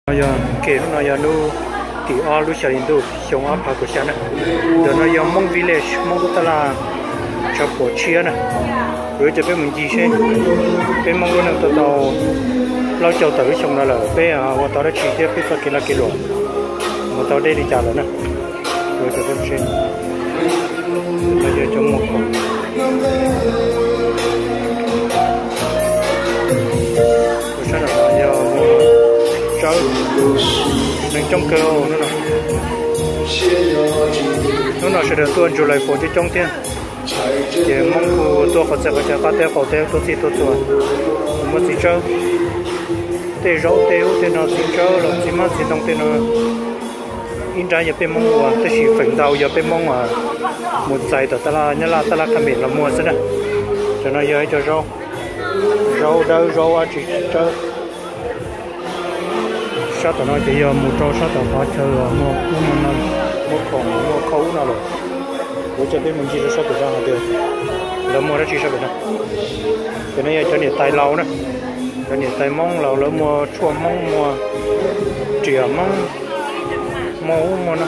Yog, ok, hnub no yog hnub tim ob lub xya hli ntuj xyoo ob phav kaum xya na. Ntawm no yog Hmoob Village, Hmoob lub tab laj tshav puam tshiab na. Kuv yuav coj peb mus ncig seb peb Hmoob lub neej tuaj tau plaub caug tawm lub xyoo no lawm, peb ua tau dab tsi thiab peb txoj kev lag kev luam mus tau deb li cas lawm na. Kuv yuav coj peb mus seb. No yog cov muag khoom. Sab nram no yog tsawb, neeg coob kawg hnub no. Hnub no sawv daws tuaj July Four coob coob thiab. Ces Hmoob kuj tuaj qhov txhia qhov chaw, qab teb qaum teb, tuaj txhij tuaj txhua, muaj txiv tsawb, tej zaub tej ub tej no, txiv tsawb los txiv hmab txiv ntoo tej no. Ib nrab yog peb Hmoob ua, tab sis feem ntau yog peb Hmoob mus txais tom tab laj Nyab Laj, tab laj Khaj Mem los muag xwb na. Cov no yog ib co zaub, zaub dawb zaub dab tsi tsawb. Sab tom no ces yog mus rau sab tom qhov chaw muag ub muag no, muag khoom muag khau ub no lawm. Kuv coj peb mus ncig rau sab pem no hais tias lawv muag dab tsi sab pem no. Cov no yog cov niam tais laus na, cov niam tais Hmoob laus, lawv muag tshuaj Hmoob, muag riam Hmoob, muag ub muag no.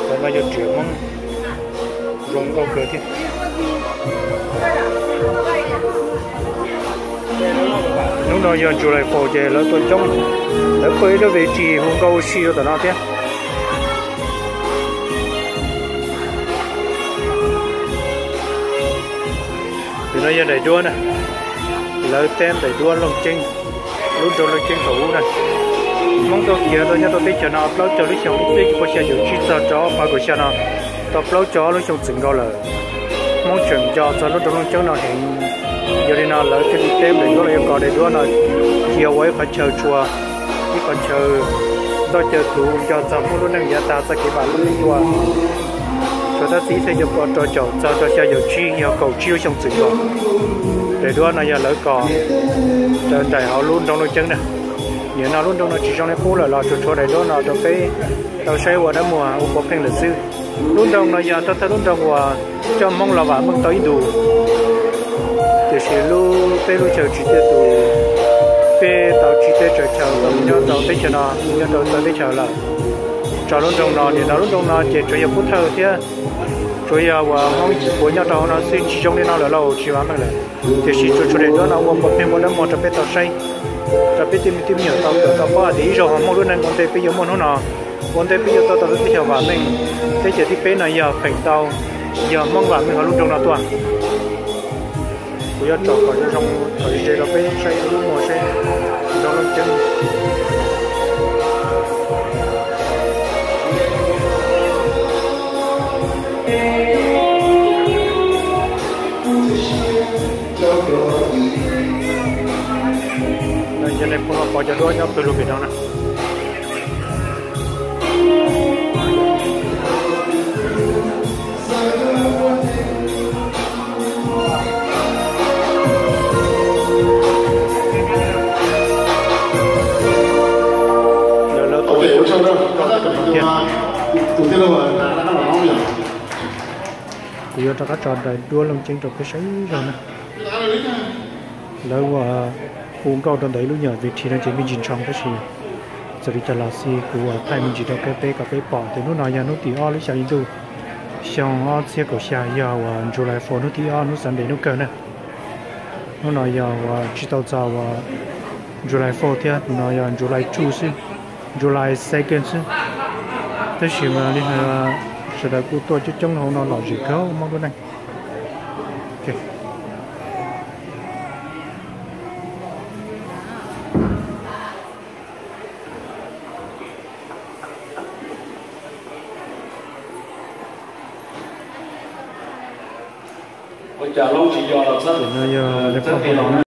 Cov no yog riam Hmoob, zoo nkauj kawg thiab. Hnub no yog July Four ces lawv tuaj coob, lawv pw ib lub vij ris hu nkauj ua si rau tom no thiab. Tus no yog daim duab na, lawv teb daim duab Looj Ceeb, lub nroog Looj Ceeb thaum ub na. Hmoob tuaj khiav tuaj nyob rau teb chaws no plaub caug lub xyoo, ib txhiab cuaj pua xya caum tsib txog rau ob phav kaum xya no, tau plaub caug ob lub xyoo txwm nkaus lawm. Hmoob tseem nco txog lub nroog Looj Ceeb no heev. Yog li no lawv thiaj li teb daim duab los yog kos daim duab no cia ua ib qhov chaw tshua, ib qhov chaw ntoj caw tus nco txog Hmoob lub neej yav tag, txoj kev vam meej dua. Txhua tab txij ib txhiab cuaj pua rau caum txog rau xya caum tsib yog kaum tsib lub xyoo txwm nkaus. Daim duab no yog lawv kos raws nraim hauv lub nroog Looj Ceeb na. Nim no lub nroog no tsis zoo li qub lawm los tsuas tshuav daim duab no rau peb tau saib ua dab muag ua puav pheej lawm xwb. Lub nroog no yog thawj thawj lub nroog uas coj Hmoob los vam meej tau ib ntus. Tiam sis lub, peb lub chaw tsis tiaj tus, peb tau tsiv teb tsaws chaw tau nyob rau teb chaws no, nyob rau txawv teb chaws lawm. Tso lub nroog no, nim no lub nroog no ces tsuas yog pub thawj thiab, tsuas yog uas Hmoob puav nyob rau hauv no xwb, tsis zoo li no lawm lauj, tsis vam meej lawm. Tiam sis tsuas tshuav daim duab no ua puav pheej ua dab muag rau peb tau saib, rau peb tej me tub me nyuam tau kawm tau paub hais tias ib zaug ho muaj lub neej ua ntej peb yuav muaj hnub no, ua ntej peb yuav tau tau lub teb chaws vam meej. Teb chaws thib peb no yog feem ntau yog Hmoob vam meej hauv lub nroog no tuaj. Kuv yuav tsom kom zoo zoo kom ze rau peb saib lub muag seb zoo lub ceeb. Yog nej pom, pom cov duab nyob pawg lug pem no na. Kuv yuav rov qab tso daim duab Looj Ceeb rau peb saib zog na. Lawv ua hu nkauj rau ntawm ib lub nyuam vij thi no ces me ntsis ntshoo tab sis txawm li cas los xij kuv ua thaij me ntsis rau peb, peb kom peb pom tias hnub no yog hnub tim ob lub xya hli ntuj xyoo ob txhiab kaum xya, yog uas July Four, hnub tim ob, hnub Sunday, hnub kawg na. Hnub no yog uas tsis tau txog uas July Four thiab, no yog July Two xwb, July Second xwb. Tab sis mas li hais sawv daws kuj tuaj coob coob hauv no lom zem kawg Hmoob lub neej. No yog lawv pom no na.